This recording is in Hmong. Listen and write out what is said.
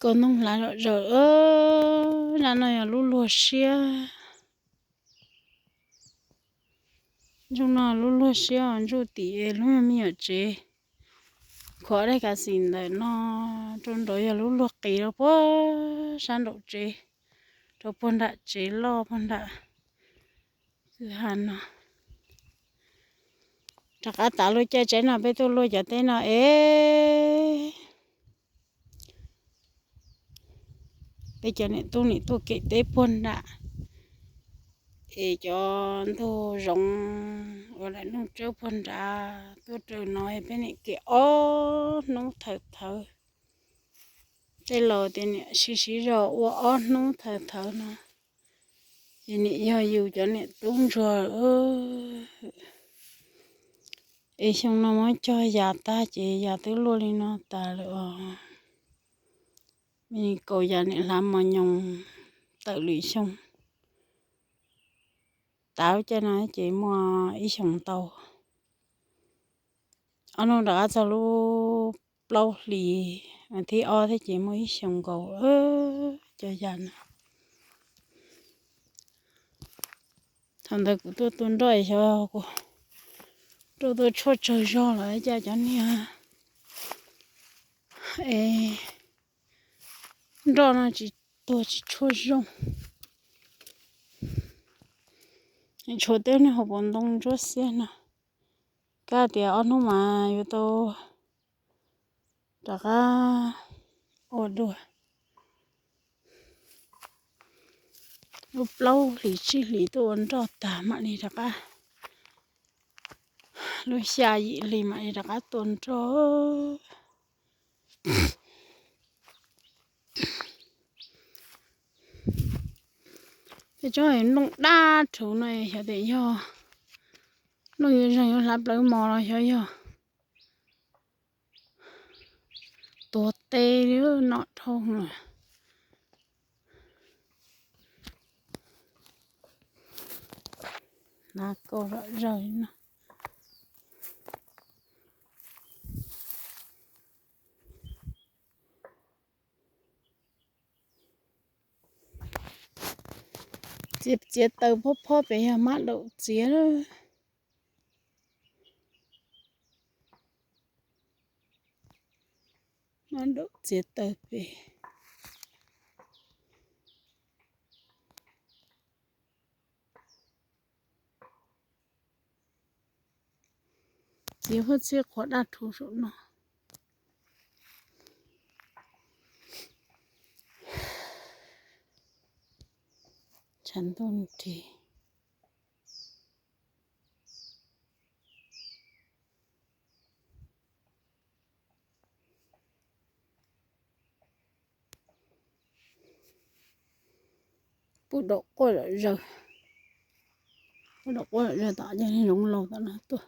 Kaus ntoo hlav zom zaws, nab no yog lub luag siab. Ntsuj no lub luag siab, ntsuj tim lub me nyuam tsev, khuam daim kav xim ntawm no rau nraud yog lub luag qis rau puag sab nraum tsev, rau puag nram tsev loj puag nram kwj ha no. Rov qab tav luaj caij tsaib no peb tuaj luaj cov teb no es peb cov niam tub nim tuaj kem teb puag nram, es cov ntug zoov uas daim nplooj tsawb puag nrad tuaj raws no peb nim kem ob hnub thawm thawv. Tej laus tias niam sib sib zog ua ob hnub thawm thawv no, ces nim yog yus cov niam tub ntsuag. Es xyoo no muab cog yas tag ces yas twb luaj li no tas lawm os. Me kaus yas nim hlav mos nyoos tawm lwm xyoo. Tav lub caij no ces muaj ib xyoos ntau. Ob hnub rov qab txog lub plaub hlis, thib ob thiab ces muaj ib xyoos nkaus cov yas no. Thaum ntawd kuv tuaj tua nroj xyov kuv rau tua tshuaj tsawg zog lawm cas cov niag es nroj no tsis tuag tsis tshuaj zoo. Tshuav tej niag hauv paus ntoo ntsuab xiab no. Kab tias ob hnub mas yuav tau rov qab ua dua. Lub plaub hlis tsib hlis tuaj ua nroj tag mam li rov qab, lub xya yim hlis mam li rov qab tua nroj. Tej tsob nplooj dab rhuv no xyov tias yog nplooj yuav zeeg yuav hlav plawv mos los xyov yog tuag teb li, nom dhau lawm. Hlav kaus zom zaws li no. Txiav, txiav taws phob phob pem yog mab daum txiav. Mab daum txiav taws pem. Txiav huab txhib qhuav daj rhuv saum no. Tshav ntuj nrig. Pub daum quaj zom zaws, pub daum quaj zom zaws tom ces zoov laus tom no tuaj.